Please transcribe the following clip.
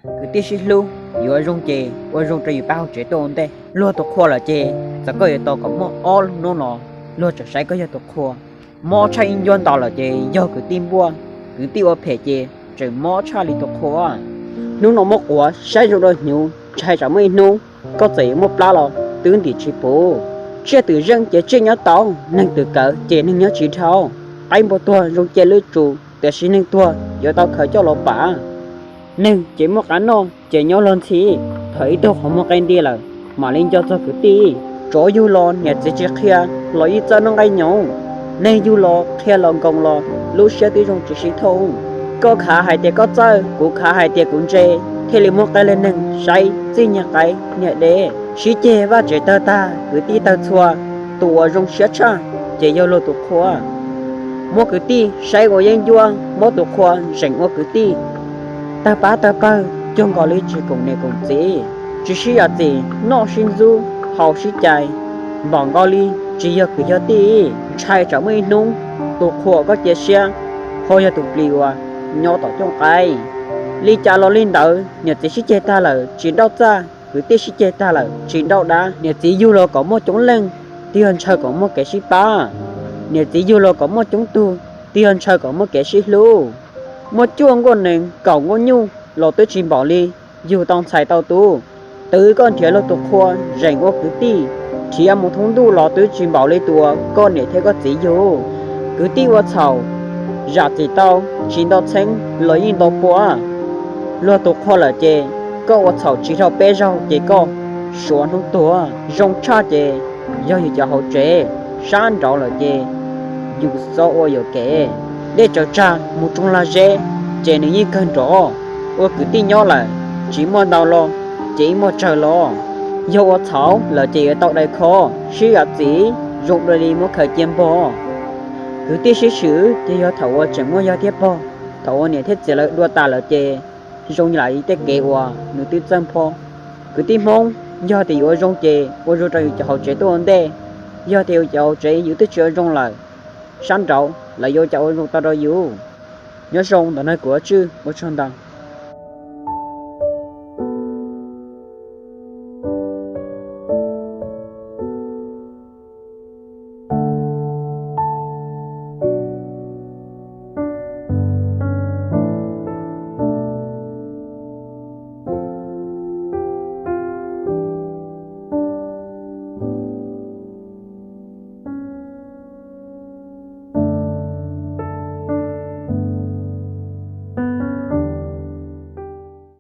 Kwv tij sib hlub, yuav zoo ces ua zoo rau yus pab hauv tsev tuaj ua ntej. Luag tus qhua lawm ces txawm koj yuav tos kom muaj ob lub hnub los luag tseem saib koj yog tus qhua. Mob tshaj ib ncuab nto lawm ces yog kwv tij npuaj, kwv tij ua phem ces tseem mob tshaj li tus qhua. Hnub no muab quav saib zoo rau hnyuv, ntshai tsam muaj ib hnub koj txawm yuav muaj plab los twb ntim tsis puv. Tsiaj twm zeej ces tsiaj nyob tau, neeg twm kawv ces neeg nyob tsis dhau. Qaib npua tuag zoo cia lwj tsum, tiam sis neeg tuag yuav tau khaws coj los pam. Neeg ces muaj qab noj ces nyob luag ntxhi, thaum ib tug qhov muag qe nti lawm mam li nco txog kwv tij. Tsov yug los niam txiv tsis qhia los yeej txawj noj nqaij nyoos, neeg yug los qhia los nkoos los lub siab twb zoo tsis sib thooj. Koj khav hais tias koj txawj, kuv khav hais tias kuv ntse, thiaj li muab qe li neeg saib txij niag qaib niag deb. Sib ceg vaj tsev tawg tag, kwv tij tawg txhua, tus uas zoo siab tshaj ces yog luag tus qhua. Muab kwv tij saib ua yeeb ncuab, muab tus qhua zeem ua kwv tij. Tawg pab tawg pawg cuag nkaus li tsis koom niam koom txiv, tsis sib yam txim, noj sib ntxub, haus sib cais, npaum nkaus li tsis yog kwv yog tij. Ntshai tsam muaj ib hnub tus qhua koj cia siab ho yog tus plis uas nyob tom cooj qaib. Li cas los li ntawd, niam txiv sib ceg tag lawm tsis nrauj txaj, kwv tij sib ceg tag lawm tsis nrauj dab. Niam txiv yug los kom muaj coob leej, twb yog ntshaw kom muaj kev sib pab. Niam txiv yug los kom muaj coob tug, twb yog ntshaw kom muaj kev sib hlub. Muaj cuaj nkuaj nees kaum nkuaj nyuj los twb tsis npaum li yug tau ntxhais tau tub. Twb koj nrhiav luag tus qhua zeem ua kwv tij, nrhiav mus thoob ntuj los twb tsis npaum li tus uas koj niam thiab koj txiv yug. Kwv tij ua txhaum, zam txim tau, tsis nto txheeb los yeej nto pua. Luag tus qhua lawm ces koj ua txhaum tsis dhau peb zaug ces koj suav hnub tuag. Zoo tshaj ces yog yus cov hauv tsev, sab nraud lawm ces yus txhob ua yuam kev. Dej tsaws tsag mus tsoo lag zeb, ces nws yeej kawg nrov. Ua kwv tij nyob lawm, tsis muaj ntau los ces yeej muaj tsawg los. Yog ua txhaum lawm ces yuav tau dai kho, sib yam txim zoo dua li muab khaws cia npog. Kwv tij sib swm ces yog thaum uas tseem muaj yawg thiab pog, thaum uas niam thiab txiv lawv dua tas lawm ces zoo lam li tej kev uas nws twb txawj npho. Kwv tij Hmoob, yog tias yuav ua zoo ces ua zoo rau yus cov hauv tsev tuaj ua ntej. Yog tias yus cov hauv tsev yus twb tsis ua zoo lawm, sab nraud lawv yuav ua cas ua zoo tau rau yus. Nyob zoo, ntawm no kuv ua tswj ua tsaug ntau.